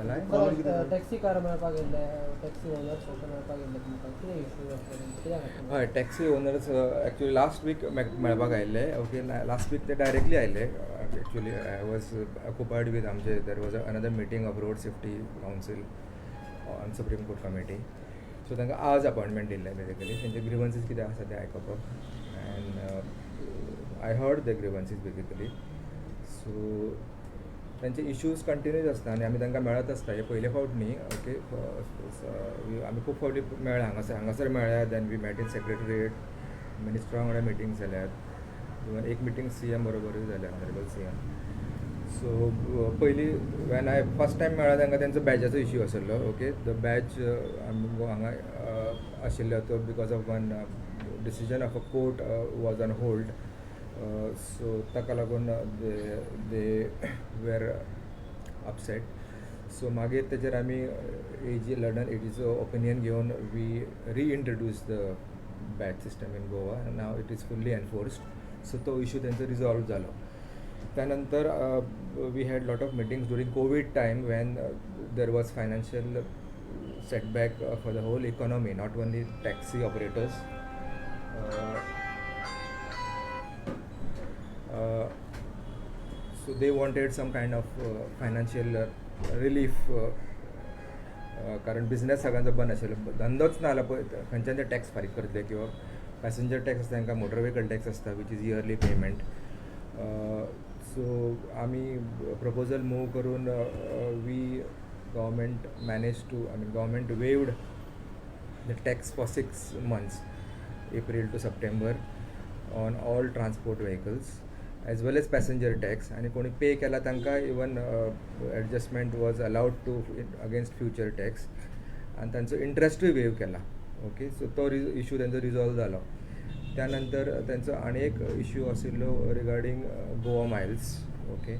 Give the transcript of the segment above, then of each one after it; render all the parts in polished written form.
लाय. Taxi car मेळपाक येयल्ले, टॅक्सी ओनर्स अशें मेळपाक येयल्ले तुमकां, कितें इशू आसलो, कित्या खातीर? हय, taxi owners actually last week मेळपाक आयिल्ले, ओके. लास्ट वीक ते डायरेक्टली आयिल्ले. Actually I was occupied with आमचे, there was another meeting of Road Safety Council on Supreme Court committee, so तांकां आज अपॉयंटमेंट दिल्लें. बेसिकली तेंचे ग्रिवन्सीस कितें आसा ते आयकुपाक, and I heard the grievances basically. So तेंचे इश्यूज कंटिन्यूज आसता आनी आमी तांकां मेळत आसता. हे पयले फावट न्ही, ओके. आमी खूब फावटी मेळ्ळा, हांगासर हांगासर मेळ्ळ्या. Then we met in secretariat, मिनिस्टरा वांगडा मिटींग जाल्यात, इवन एक मिटींग सी एम बरोबरूय जाल्या, ऑनरेबल सी एम. सो पयलीं when I first time मेळ्ळा तांकां, तेंचो बॅजाचो इश्यू आसलो, ओके. The badge आमी हांगा आशिल्लो तो because of one decision of a court was on hold, so ताका लागून they were upset. So मागीर तेजेर आमी एजी, लंडन एजीचो ओपिनियन घेवन we reintroduce the badge system in Goa. Now it is fully enforced, so तो इशू तेंचो resolve जालो. त्यानंतर we had lot of meetings during Covid time, when there was financial setback for the whole economy, not only taxi operators. So they wanted some kind of financial relief, कारण business सगळ्यांचो बंद आशिल्लो, धंदोच ना जाल्यार पळय खंयच्यान ते टॅक्स फारीक करतले? किंवा पॅसेंजर टॅक्स आसता तांकां, मोटर व्हेकल टॅक्स आसता, which is yearly payment. So आमी प्रपोजल मूव करून we government manage to, I mean, government waived the tax for 6 months, April to September, on all transport vehicles as well as passenger tax. आनी कोणी pay केला तांकां even adjustment was allowed to against future tax, आनी तांचो इंट्रस्टूय वेव केला, okay. So तो issue तेंचो resolve जालो. त्यानंतर तेंचो आनी एक इशू आशिल्लो regarding Goa Miles, okay.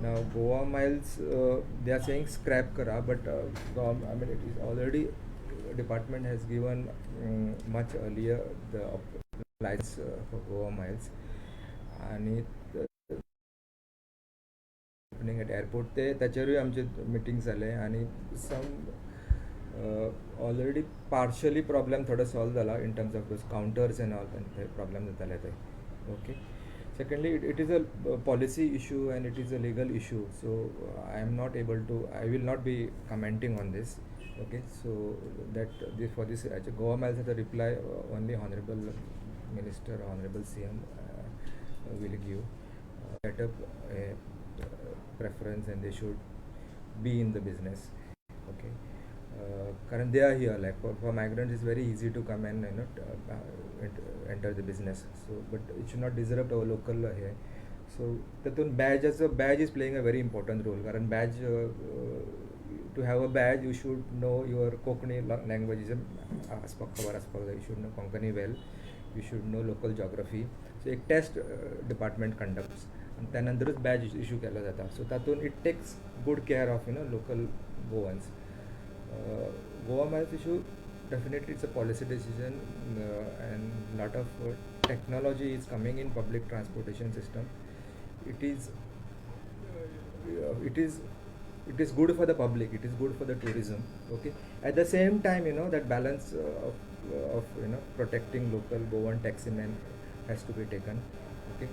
Now Goa Miles, they are saying scrap करा, but I mean, it is already, department has given much earlier the license for Goa Miles आणि ओपनिंग एट एअरपोर्ट. ते ताचेरूय आमचे meeting जाले आनी सम already partially problem थोडो solve जाला in terms of those counters and all, ते problem जाताले ते, okay. Secondly, it is a policy issue and it is a legal issue, so I am not able to, I will not be commenting on this, okay. So that this, for this Goa Miles, the reply only honorable minister, honorable CM will give. Set up a preference and they should be in the business, okay. कारण they are here, like for migrants it's very easy to come and enter the business, so but it should not disrupt our local hey. So तातूंत बॅजाचो, badge is playing a very important role, कारण badge, to have a badge you should know your Konkani language आसपाक, खबर आसपाक जाय. You should know Konkani well, you should know local geography. So एक taste department conducts आनी त्या नंतरूच badge issue केलो जाता. सो तातूंत it takes good care of local Goans. Goa Miles issue, definitely it's a policy decision, and lot of technology is coming in public transportation system. It is good for the public, it is good for the tourism, okay. At the same time, that balance of protecting local Goan taxi men has to be taken, okay.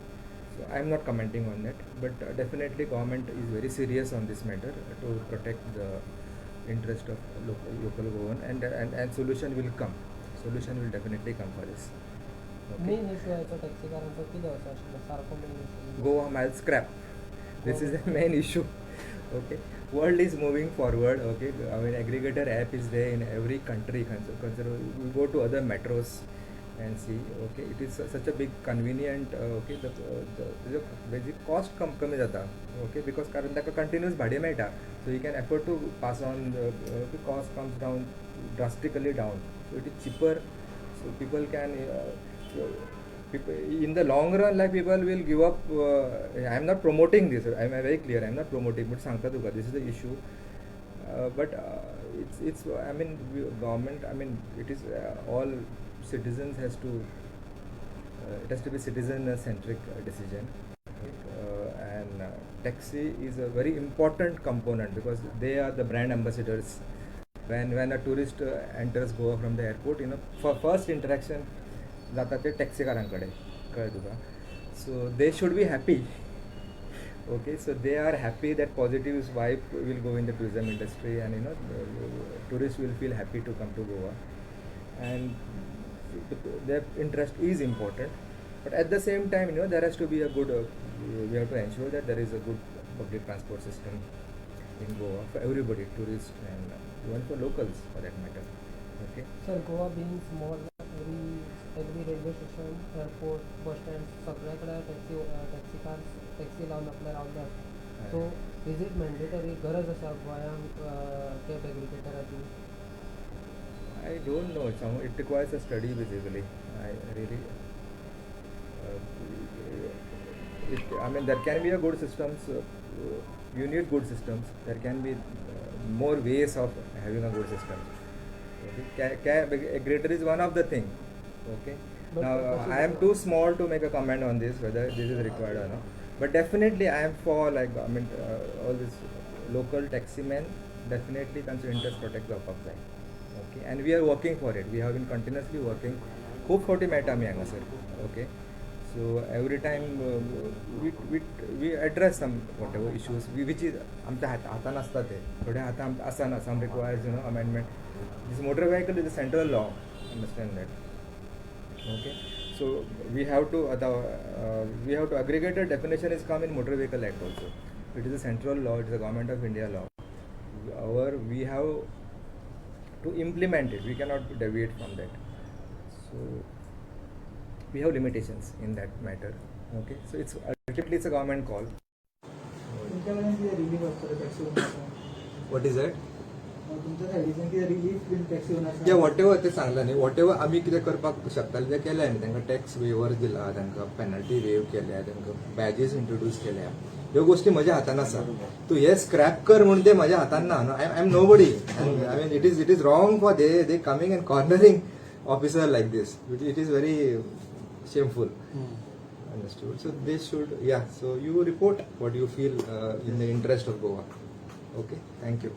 So I am not commenting on that, but definitely government is very serious on this matter to protect the interest of local Goan, and solution will come. Solution will definitely come for this, okay. Main issue याचो टॅक्सीकारांचो कितें असो आशिल्लो सारको main issue? Goa Miles scrap. This is the main issue. Okay, world is moving forward. Okay, I mean, aggregator app is there in every country. Consider we go to other metros and see. Okay, it is such a big convenient. Okay, the basic cost कमी जाता. Okay, because कारण ताका continuous भाडें मेळटा, so you can afford to pass on the cost comes down drastically down. So it is cheaper. So people can people in the long run, like, people will give up. I am not promoting this. I am very clear, I am not promoting, but सांगता तुका, this is the issue. But it's, I mean, government, I mean, it is all citizens has to, it has to be citizen centric decision, and Taxi is a very important component because they are the brand ambassadors. When a tourist enters Goa from the airport, first interaction जाता ते टॅक्सीकारां कडेन, कळ्ळें तुका? So they should be happy, okay? So they are happy that positive vibe will go in the tourism industry and the tourists will feel happy to come to Goa, and their interest is important. But at the same time, there has to be a good we have to ensure that there is a good public transport system in Goa for everybody, tourists and even for locals for that matter, okay? Sir, Goa being small, every railway station, airport, bus stand सगळे कडेन taxi taxi cars taxi लावन आपल्या रावल्ले आसा. So is it mandatory, गरज आसा गोंयांक cab एग्रिगेटराची? I don't know. It requires a study basically. I really, I mean, there can be a good systems. You need good systems. There can be more ways of having a good system. Okay, aggregator is one of the thing. Okay. But Now I am too small to make a comment on this whether this is required or not. But definitely I am for, like, I mean, all this local taxi men, definitely तांचो interest protect जावपाक जाय. Okay, and we are working for it. We have been continuously working. खूब फावटी मेळटा आमी हांगासर. Okay, so every time we address some whatever issues which is आमच्या हातान आसता ते थोडे हातान आसना. Some requires amendment. This motor vehicle is a central law, understand that, okay? So we have to आतां we have to aggregator definition is come in Motor Vehicle Act also. It is a central law, it is a Government of India law. Our we have to implement it. We cannot deviate from that. So we have limitations in that matter, okay? So it's ultimately, it's a government call. तुमच्या कडेन कितें relief आसतलें taxi ओनर्सांक? What is that? तुमच्या सायडीच्यान कितें relief बीन taxi ओनर्सांक? या, what ever ते सांगला न्ही, what ever आमी कितें करपाक शकताले तें केलें आमी. तांकां टॅक्स वेवर दिला, तांकां पेनल्टी वेव केल्या, तांकां बॅजीस इंट्रोड्यूस केल्या. ह्यो गोश्टी म्हज्या हातान आसा. तूं हे स्क्रॅप कर म्हूण ते म्हज्या हातान ना. I am nobody. I mean, it is wrong for they coming and cornering officer like this. It is very shameful. Understood? So they should, yeah. So you report what you feel in the interest of Goa. Okay, thank you.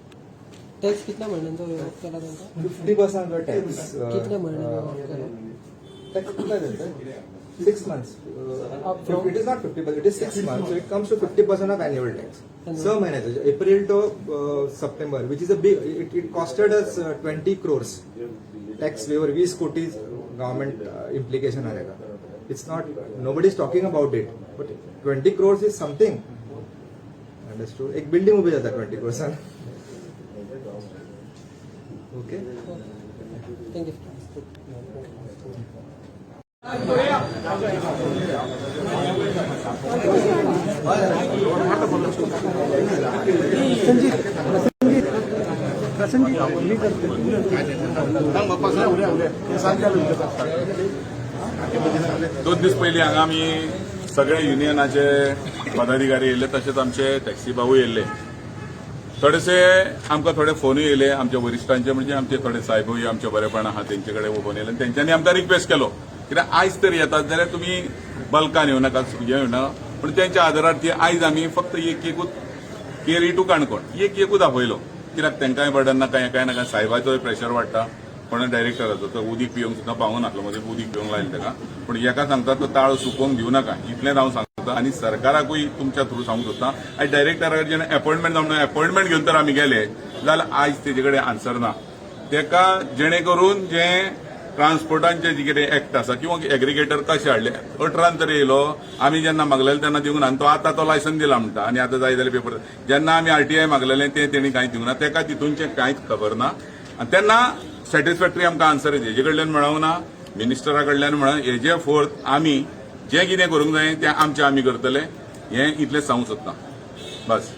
Tax कितल्या म्हयन्यांचो वेव of केला तांकां? 50% tax. कितले म्हयने वेव of केला? Tax कितले जाता? 6 months. It is not 50, but it is 6 months. So it comes to 50% of annual tax. स महिन्याचं, April to September, which is a big, it costed us 20 crores tax waiver. 20 कोटी government implication आहे का. It's not, nobody is talking about it, but 20 crores is something, understood? एक building उभी जाता 20 क्रोर्सान. Okay. Thank you. 2 दीस पयलीं हांगा आमी सगळे युनियनाचे पदाधिकारी येयल्ले, तशेंच आमचे टॅक्सी भाऊय येयल्ले. थोडेसे आमकां थोडे फोनूय येयले आमच्या वरिश्ठांचे, म्हणजे आमचे थोडे साहेबूय आमचे बरेपण आहा, तेंचे कडेन फोन येयले आनी तेंच्यांनी आमकां रिक्वेस्ट केलो, कित्याक आयज तरी येतात जाल्यार तुमी बल्कान येवं नाका, हें येवं नाका. पूण तेंच्या आदारार ती आयज आमी फक्त एक एकूच केरी टू काणकोण एक एकूच आपयलो, कित्याक तांकांय बर्डन नाका, हें कांय नाका. साहेबाचोय प्रेशर वाडटा, कोण डायरेक्टराचो तो उदीक पिवंक सुद्दां पावनासलो, मदीं उदीक पिवंक लायलें ताका. पूण एका सांगता, तो ताळो सुकोवंक दिवं नाका, इतलेंच हांव सांगता. आनी सरकाराकूय तुमच्या थ्रू सांगूंक सोदता, आनी डायरेक्टरा जेन्ना एपॉयंटमेंट जावन एपॉयंटमेंट घेवन तर आमी गेले जाल्यार आयज तेजे कडेन आन्सर ना तेका, जेणे करून जे ट्रान्सपोर्टांचे जे कितें एक्ट आसा किंवा एग्रिगेटर कशे हाडले. 18 तरी येयलो, आमी जेन्ना मागलेले तेन्ना दिवंक ना आनी तो आतां तो लायसन दिला म्हणटा आनी आतां जाय जाल्यार पेपर. जेन्ना आमी आरटीआय मागलेले ते तेणी कांयच दिवंक ना तेका, तितूनचें कांयच खबर ना. आनी तेन्ना सॅटिस्फॅक्टरी आमकां आन्सर हेजे कडल्यान मेळोंक ना, मिनिस्टरा कडल्यान मेळना. हेजे फोर्थ आमी जें कितें करूंक जाय तें आमचें आमी करतले, हें इतलें सांगूंक सोदता, बस.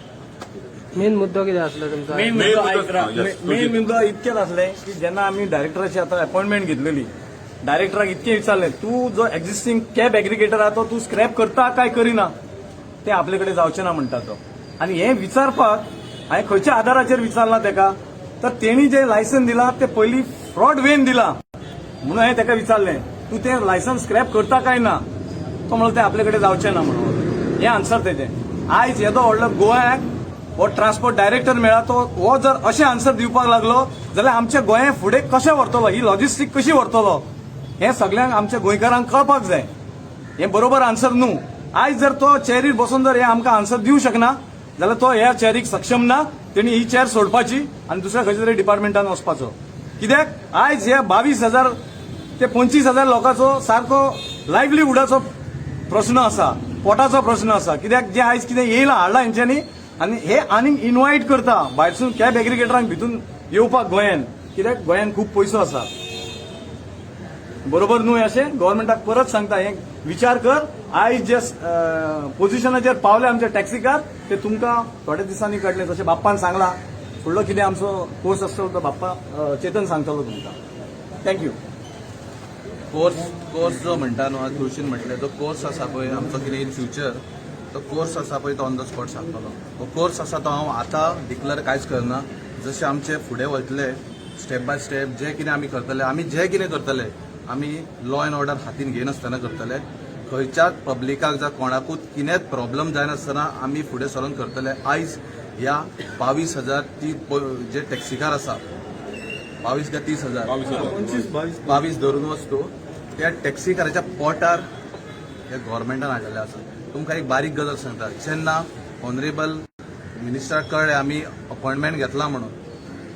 मेन मुद्दो कितें आसलो तुमचो? मेन Main मुद्दो मुद्दो, yes, main मुद्दो इतकेच आसले की जेन्ना आमी डायरेक्टराची आतां अपॉइंटमेंट घेतलेली, डायरेक्टराक इतकें विचारलें, तूं जो एक्झिस्टींग कॅब एग्रिगेटर आहा तो तूं स्क्रॅप करता काय करिना? ते आपले कडेन जावचें ना म्हणटा तो. आनी हें विचारपाक हांवें खंयच्या आधाराचेर विचारलां तेका, तर तेणी जें लायसन दिलां तें पयलीं फ्रॉड वेन दिलां. म्हणून हांवें तेका विचारलें, तूं तें लायसन स्क्रॅप करता काय ना? तो म्हणलो, तें आपले कडेन जावचें ना म्हणून. हें आन्सर तेजें. आयज येदो व्हडलो गोव्याक हो ट्रान्सपोर्ट डायरेक्टर मेळ्ळा, तो हो जर अशें आन्सर दिवपाक लागलो जाल्यार आमच्या गोंया फुडें कशें व्हरतलो, ही लॉजिस्टीक कशी व्हरतलो, हें सगल्यांक आमच्या गोंयकारांक कळपाक जाय. हें बरोबर आन्सर न्हू. आयज जर तो चेरीर बसून जर हे आमकां आन्सर दिवं शकना जाल्यार तो ह्या चेरीक सक्षम ना. तेणी ही चेर सोडपाची आनी दुसऱ्या खंयच्या तरी डिपार्टमेंटान वचपाचो. कित्याक आयज हे 22,000 ते 25,000 लोकांचो सारको लायवलीहुडाचो प्रश्न आसा, पोटाचो प्रश्न आसा. कित्याक जे आयज कितें येयलां हाडलां हेंच्यांनी आनी हे आनीक इनवायट करता भायरसून कॅब एग्रिगेटरांक भितून येवपाक गोंयान, कित्याक गोंयान खूब पयसो आसा. बरोबर न्हय अशें गव्हर्मेंटाक परत सांगता, हें विचार कर. आयज जे पोझिशनाचेर पावले आमचे टॅक्सीकार ते तुमकां थोड्या दिसांनी कळटले. जशें बाप्पान सांगला, फुडलो कितें आमचो कोर्स आसतलो तो बाप्पा चेतन सांगतलो तुमकां. Thank you. Course course जो म्हणटा न्हू, आज तुळशीन म्हटलें, जो कोर्स आसा पळय आमचो कितें इन फ्युचर, तो कोर्स आसा पळय तो ऑन the spot सांगतलो. हो कोर्स आसा तो हांव आतां डिक्लेअर कांयच करना. जशें आमचे फुडें वतले स्टेप बाय स्टेप, जे कितें आमी करतले, आमी जे कितें करतले, आमी लॉ एंड ऑर्डर हातीन घेयनासतना करतले. खंयच्याच पब्लिकाक जावं कोणाकूच कितेंच प्रॉब्लम जायनासतना आमी फुडें सरून करतले. आयज ह्या 22,000 ती जे टॅक्सीकार आसा, 22 काय 30,000? 22,000. 22 धरून वस्तू त्या टॅक्सीकाराच्या पोटार हे गव्हर्मेंटान हाडलेले आसा. तुमकां एक बारीक गजाल सांगता. जेन्ना ऑनरेबल मिनिस्टराक कळ्ळें आमी अपॉयंटमेंट घेतला म्हणून,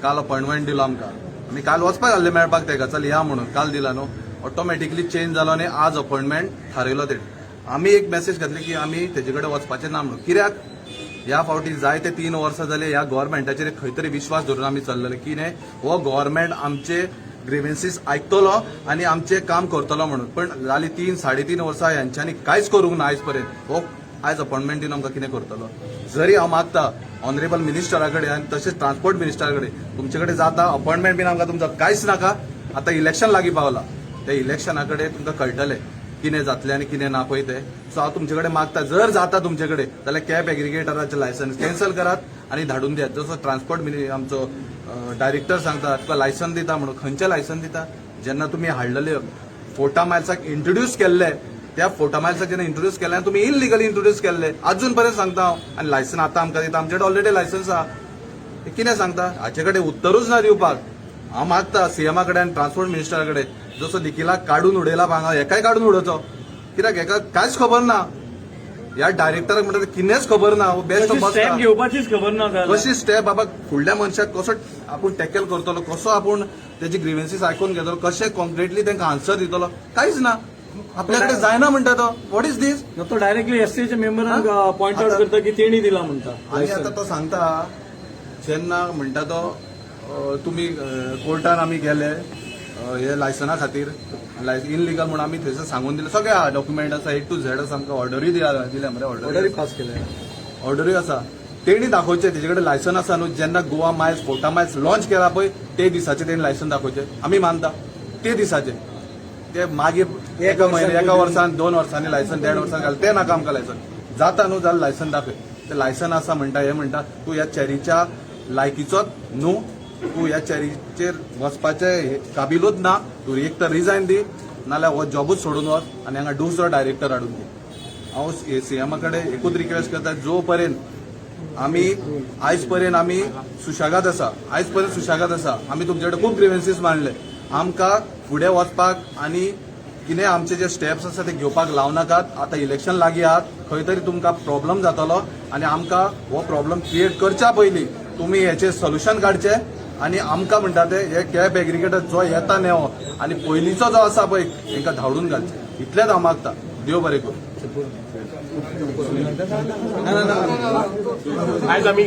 काल अपॉयंटमेंट दिलो आमकां, आमी काल वचपाक आसले मेळपाक तेका, चल या म्हणून काल दिला न्हू, ऑटोमॅटिकली चेंज जालो आनी आज अपॉयंटमेंट थारयलो तेणी. आमी एक मेसेज घातली की आमी तेजे कडेन वचपाचें ना म्हणून. कित्याक ह्या फावटी जायते 3 वर्सां जाले ह्या गव्हर्मेंटाचेर खंय तरी विश्वास धरून आमी चल्लेले की न्ही, हो गव्हर्मेंट आमचे ग्रिव्हन्सीस आयकतलो आनी आमचें काम करतलो म्हणून. पण जाली 3-3.5 वर्सां ह्यांच्यांनी कांयच करूंक ना आयज पर्यंत. हो आयज अपॉयंटमेंट दिवन आमकां कितें करतलो? जरी हांव मागता ऑनरेबल मिनिस्टरा कडेन आनी तशेंच ट्रान्सपोर्ट मिनिस्टरा कडेन, तुमचे कडेन जाता अपॉयंटमेंट बीन आमकां तुमचो कांयच नाका. आतां इलेक्शन लागीं पावला, त्या इलेक्शना कडेन तुमकां कळटलें कितें जातलें आनी कितें ना पळय तें. सो हांव तुमचे कडेन मागता, जर जाता तुमचे कडेन जाल्यार कॅब एग्रिगेटराचें लायसन्स कॅन्सल करात आनी धाडून दियात. जसो ट्रान्सपोर्ट आमचो डायरेक्टर सांगता तुका लायसन दिता म्हणून, खंयचें लायसन दिता? जेन्ना तुमी हाडलेले फोर्टा मायल्साक इंट्रोड्यूस केल्ले, त्या फोर्टा मायल्साक जेन्ना इंट्रोड्यूस केल्ले, तुमी इलिगली इंट्रोड्यूस केल्ले, अजून पर्यंत सांगता हांव. आनी लायसन आतां आमकां दिता? आमचे कडेन ऑलरेडी लायसन्स आहा. हे कितें सांगता? हाचे कडेन उत्तरूच ना दिवपाक. हांव मागता सीएमा कडेन आनी ट्रान्सपोर्ट मिनिस्टरा कडेन, जसो निखिलाक काडून उडयला हांगा, हेकाय काडून उडोवचो. कित्याक हेका कांयच खबर ना. ह्या डायरेक्टराक म्हणटा कितेंच खबर ना. बेस्ट. स्टेप घेवपाचीच खबर ना जाल्यार. कशी स्टेप बाबा, फुडल्या मनशाक कसो आपूण टॅकल करतलो, कसो आपूण तेजी ग्रिव्हन्सीस आयकून घेतलो, कशें कॉन्क्रिटली तांकां आन्सर दितलो, कांयच ना आपल्या कडेन. जायना म्हणटा तो. What is this? तो डायरेक्टली एसटीएच्या मेंबरांक पॉयंट आउट करता की तेणी दिला म्हणटा. आनी आतां तो सांगता, जेन्ना म्हणटा तो तुमी कोर्टान आमी गेले हे लायसना खातीर, इनलिगल म्हणून आमी थंयसर सांगून दिलें. सगळे डॉक्युमेंट आसा, ए टू झेड आसा. आमकां ऑर्डरूय दिल्या मरे. ऑर्डरी ऑर्डर पास केल्या. ऑर्डरूय आसा. तेणी दाखोवचें तेजे कडेन लायसन आसा न्हू. जेन्ना गोवा मायल्स, फोर्टा मायल्स लॉन्च केला पळय, ते दिसाचे तेणी लायसन दाखोवचें, आमी मानता ते दिसाचे. ते मागीर एका म्हयन्या, एका वर्सान, 2 वर्सांनी लायसन, देड वर्सान घाल, ते नाका आमकां. लायसन जाता न्हू जाल्यार लायसन दाखय. ते लायसन आसा म्हणटा, हे म्हणटा, तूं ह्या चेरीच्या लायकीचोच न्हू. तूं ह्या चेरीचेर वचपाचे काबिलूच ना. तूं एक तर रिजायन दी, नाल्यार हो जॉबूच सोडून वच आनी हांगा दुसरो डायरेक्टर हाडून दी. हांव सीएमा कडेन एकूच रिक्वेस्ट करता, जो पर्यंत आमी आयज पर्यंत आमी सुशेगाद आसा, आयज पर्यंत सुशेगाद आसा. आमी तुमचे कडेन खूब ग्रिव्हन्सीस मांडले. आमकां फुडें वचपाक आनी कितें आमचे जे स्टेप्स आसा ते घेवपाक लावं नाकात. आतां इलेक्शन लागीं आहात, खंय तरी तुमकां प्रॉब्लम जातलो आनी आमकां हो प्रॉब्लम क्रिएट करच्या पयलीं तुमी हेचेर सोल्युशन काडचें. आनी आमकां म्हणटा ते हे कॅब एग्रिगेटर जो येता न्ही हो आनी पयलींचो जो आसा पळय, हेंकां धांवडून घालचें. इतलेंच हांव मागता. देव बरें करूं. आयज आमी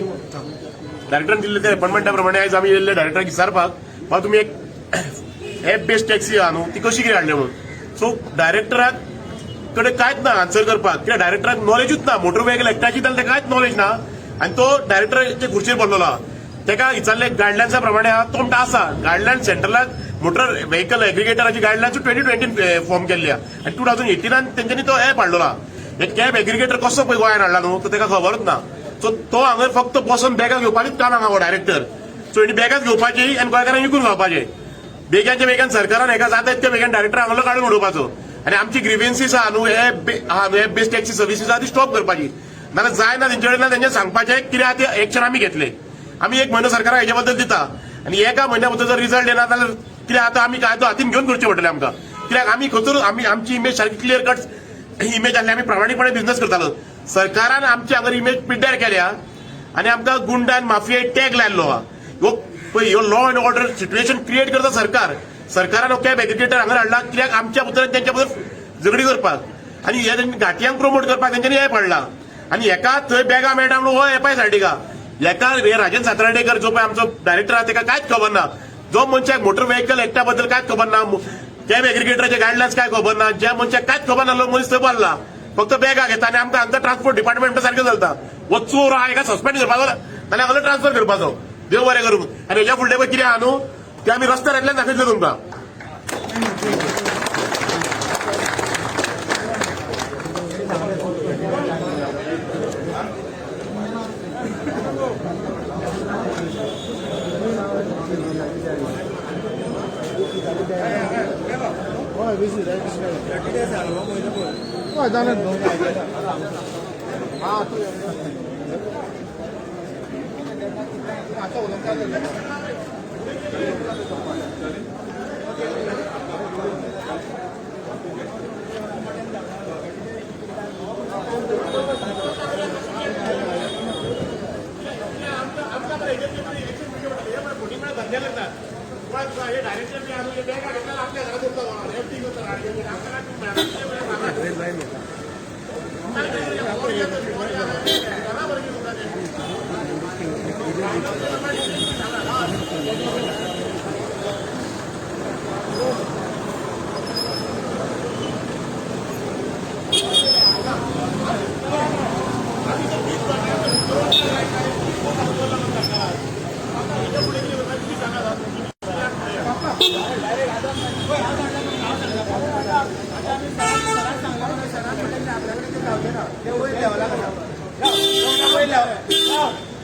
डायरेक्टरान दिल्ले त्या अपॉइंटमेंटा प्रमाणे आयज आमी येयल्ले डायरेक्टराक विचारपाक, बाबा तुमी एक एप बेस्ड टॅक्सी आहा न्हू, ती कशी कितें हाडल्या म्हणून. सो डायरेक्टराक कडेन कांयच ना आन्सर करपाक, कित्याक डायरेक्टराक नॉलेजूच ना. मोटर व्हेकल एक्टाची जाल्यार ताका कांयच नॉलेज ना आनी तो डायरेक्टराचे खुर्चेर बसलेलो आहा. ताका विचारले गायडलायन्सा प्रमाणे आहा, तो म्हणटा आसा गायडलायन. सेंट्रलाक मोटर व्हेकल एग्रिगेटराची गायडलायन्स 2020 फॉर्म केल्ली आहा आनी 2018 तेंच्यांनी तो एप हाडलेलो आहा. हे कॅब एग्रिगेटर कसो पळय गोंयांत हाडला न्हू, तो ताका खबरूच ना. सो तो हांगा फक्त बसून बॅगां घेवपाचीच काम हांगा हो डायरेक्टर. सो हेणी बॅगांच घेवपाची आनी गोंयकारांक विकून खावपाचे. बेगानच्या बेगान सरकारान हेका जाता तितक्या बेगान डायरेक्टर हांगा काडून उडोवपाचो आनी आमची ग्रिव्हन्सीस आहा न्हू, एप आहा न्हू, एप बेस्ड टॅक्सी सर्विसीस आहा ती स्टॉप करपाची. नाल्यार जायना तेंचे कडेन तेंचे सांगपाचें कितें आहा तें एक्शन आमी घेतले. आमी एक म्हयनो सरकाराक हेच्या बद्दल दिता आनी एका म्हयन्या भितर जर रिजल्ट येना जाल्यार कितें आतां आमी कायदो हातीन घेवन करचें पडटलें आमकां. कित्याक आमी खंयसर आमी आमची इमेज सारकी क्लियर कट इमेज आसली, आमी प्रामाणीकपणे बिझनस करतालो. सरकारान आमची हांगा इमेज पिड्ड्यार केल्या आनी आमकां गुंडा आनी माफिया टॅग लायल्लो आहा. ह्यो पळय, ह्यो law and order situation create करता सरकार. सरकारान हो कॅब एग्रिगेटर हांगा हाडला कित्याक? आमच्या भितर आनी तेंच्या भितर झगडी करपाक आनी हे तेंच्या घाटयांक प्रमोट करपाक तेंच्यांनी एप हाडला. आनी हेका थंय बॅगां मेळटा म्हणून हो एपाय सायडीक हेका हे राजन सातराडेकर जो पळय आमचो डायरेक्टर आहा, तेका कांयच खबर ना. जो मनशाक मोटर व्हेकल एक्टा बद्दल कांयच खबर ना, कॅब एग्रिगेटराचे गायडलायन्स काय खबर ना, ज्या मनशाक कांयच खबर नासलो मनीस थंय बसला, फक्त बॅगां घेता आनी आमकां हांगा ट्रान्सपोर्ट डिपार्टमेंट सारकें चलता. हो चोर आहा, हेका सस्पेंड करपाचो नाल्यार हांगा ट्रान्सफर करपाचो. देव बरें करूं. आनी हेच्या फुडले पळय कितें आहा न्हू ते आमी रस्त्यार येतल्यान दाखयतले तुमकां.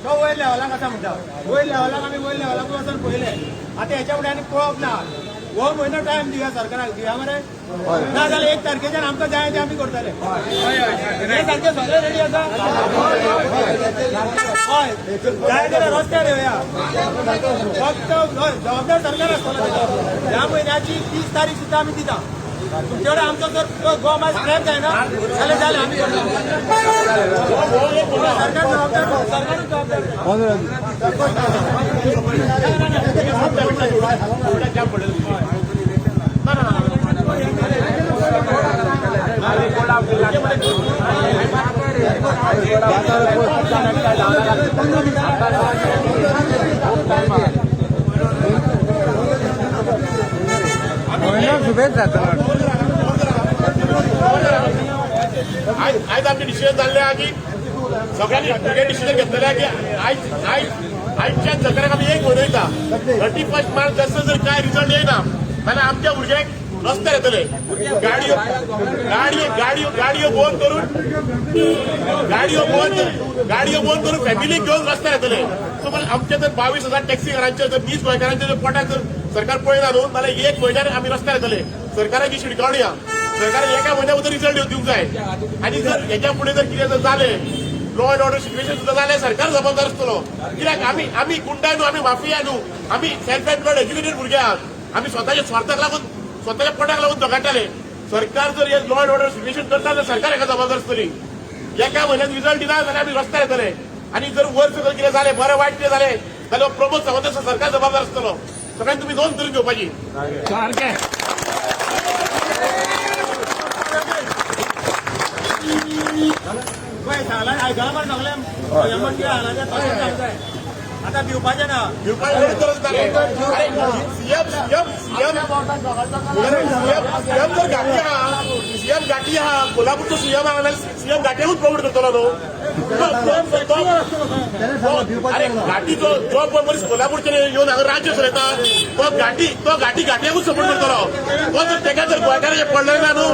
तो वयर लेवलाक आसा म्हणटा, वयर लेवलाक. आमी वयर लेवलाक वचून पळयलें. आतां हेच्या फुडें आनी पळोवप ना. हो म्हयनो टायम दिवया सरकाराक, दिवया मरे. ना जाल्यार 1 तारखेच्यान आमकां जाय तें आमी करतले. हे सारके सगळे रेडी आसा. हय, जाय जाल्यार रस्त्यार येवया फक्त. हय, जबाबदार सरकार आसतलो तेजो. ह्या म्हयन्याची 30 तारीख सुद्दां आमी दिता तुमचे कडेन. आमचो जर गोवा माय स्क्रॅप जायना जाल्यार जालें, आमी करतले. सरकार जबाबदार, सरकारूच जबाबदार. आयज आयज आमचें डिसिजन जाल्लें आहा की सगळ्यांनी भुरगे डिसिजन घेतलेलें आहा की आयज आयज आयच्यान सरकाराक आमी एक म्हयनो दिता. 31 मार्च जसो जर काय रिजल्ट येयना जाल्यार आमच्या भुरग्यांक रस्त्यार येतले. गाडयो गाडयो गाडयो गाडयो बंद करून, गाडयो बंद करून फॅमिलीक घेवन रस्त्यार येतले. सो पण आमचे जर 22,000 टॅक्सीकारांचे जर नीज गोंयकारांचे जर पोटाक जर सरकार पळयना न्हू जाल्यार एक म्हयन्यान आमी रस्त्यार येतले. सरकाराची शिटकावणी आहा, सरकारान एका म्हयन्या भितर रिजल्ट दिवंक जाय. आनी जर हेच्या फुडें जर कितें जर जालें, लॉ अँड ऑर्डर सिच्युएशन सुद्दां जालें, सरकार जबाबदार आसतलो. कित्याक आमी आमी गुंडा न्हू, आमी माफिया न्हू, आमी सेल्फ एम्प्लॉयड एज्युकेटेड भुरगे आहात. आमी स्वताच्या स्वार्थाक लागून, स्वताच्या पोटाक लागून झगडटाले. सरकार जर हे लॉ अँड ऑर्डर सिच्युएशन करता जाल्यार सरकार हेका जबाबदार आसतली. एका म्हयन्यात रिजल्ट दिना जाल्यार आमी रस्त्यार येतले. आनी जर वर्स जर कितें जालें, बरें वायट कितें जालें जाल्यार प्रमोद सावंत सरकार जबाबदार आसतलो. सगळ्यांनी तुमी नोंद करून घेवपाची. सारकें. पळय, सांगला, आयकलां मरे सगळें. म्हणजे हांगा तशेंच जावंक जाय. आतां भिवपाचें ना. भिवपाची गरज ना रे. अरे, सीएम सीएम सीएम सीएम जर घाटी आहा, सीएम घाटी आहा, कोल्हापूरचो सीएम आहा जाल्यार सीएम घाटयेकूच प्रमोट करतलो न्हू तो. अरे, घाटी जो जो पळय मनीस कोल्हापूरचे येवन हांगा राज्य चलयता, तो घाटी घाटयेकूच सपोर्ट करतलो. तो जर तेका जर गोंयकाराचें पडलें ना न्हू,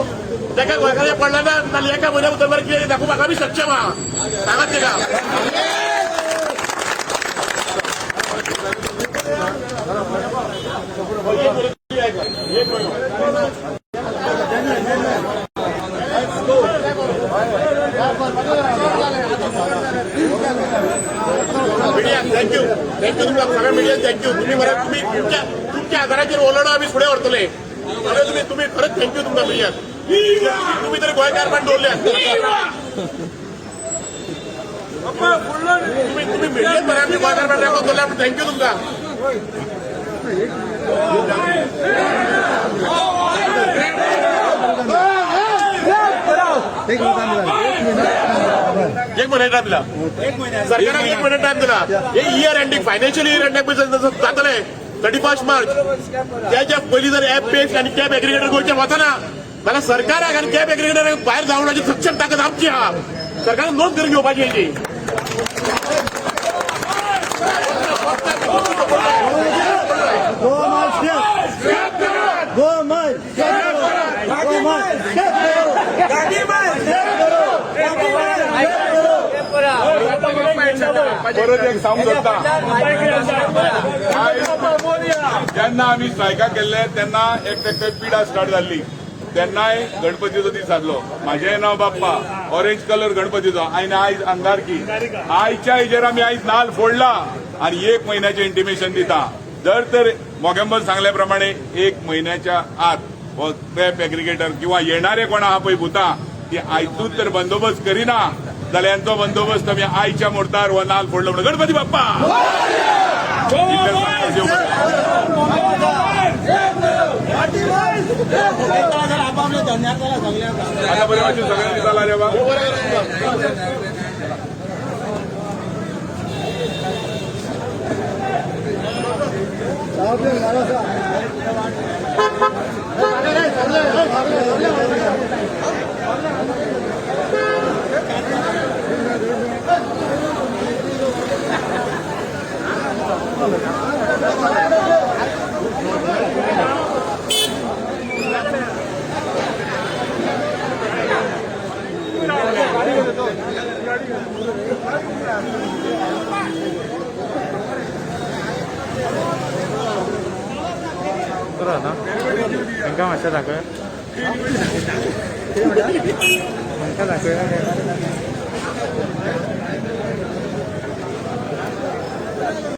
तेका गोंयकाराचें पडलें ना जाल्यार एका म्हयन्या भितर मरे कितें दाखोवपाक आमी सक्षम आहा. सांगात तेका. एक महिनो. Thank you तुमकां सगळ्या मिडियान thank you. तुम्ही मरे, तुम्ही तुमच्या तुमच्या आधाराचेर उलोवणं आमी फुडें व्हरतले सगळे. तुम्ही तुम्ही खरंच thank you तुमकां मिडियाक. तुम्ही तरी गोंयकारपण दवरले. तुम्ही तुम्ही मिडियन मरे, आमी गोंयकारपण रेकॉर्ड दवरले. Thank you तुमकां. एक महिना टायम दिला सरकारान, एक महिना टायम दिला. हे year ending, financial year ending जातले 31 मार्च. त्याच्या पयलीं जर ऍप बेस्ड आणि कॅब एग्रीगेटर गोंयच्यान वचना जाल्यार सरकाराक आनी कॅब एग्रीगेटराक भायर धांवण्याची सक्षम ताकद आमची आहा. सरकारान नोंद करून घेवपाची हेची. परत एक सांगू सोदता, जेन्ना आमी स्ट्रायकाक गेल्ले तेन्ना एक ते पिडा स्टार्ट जाल्ली. तेन्नाय गणपतीचो दीस आसलो. म्हाजें नांव बाप्पा, ऑरेंज कलर गणपतीचो आनी आयज अंगारकी. आयच्या हेजेर आमी आयज नाल फोडला आनी एक म्हयन्याचें इंटिमेशन दिता. जर तर मोगेंबर सांगल्या प्रमाणे एक म्हयन्याच्या आत हो कॅब एग्रिगेटर किंवा येणारे कोण आहा पळय भुतां, ती आयजूच तर बंदोबस्त करिना जाल्यार यांचो बंदोबस्त आमी आयच्या मुर्तार हो नाल फोडलो म्हणून. गणपती बाप्पा! इतलें सांगता, देव बरें. आपापले धंद्यार चला सगळ्यांक. आता बरें मातशें सगळ्यांनी चला रे बा. तांकां मातशें दाखय, तांकां दाखय.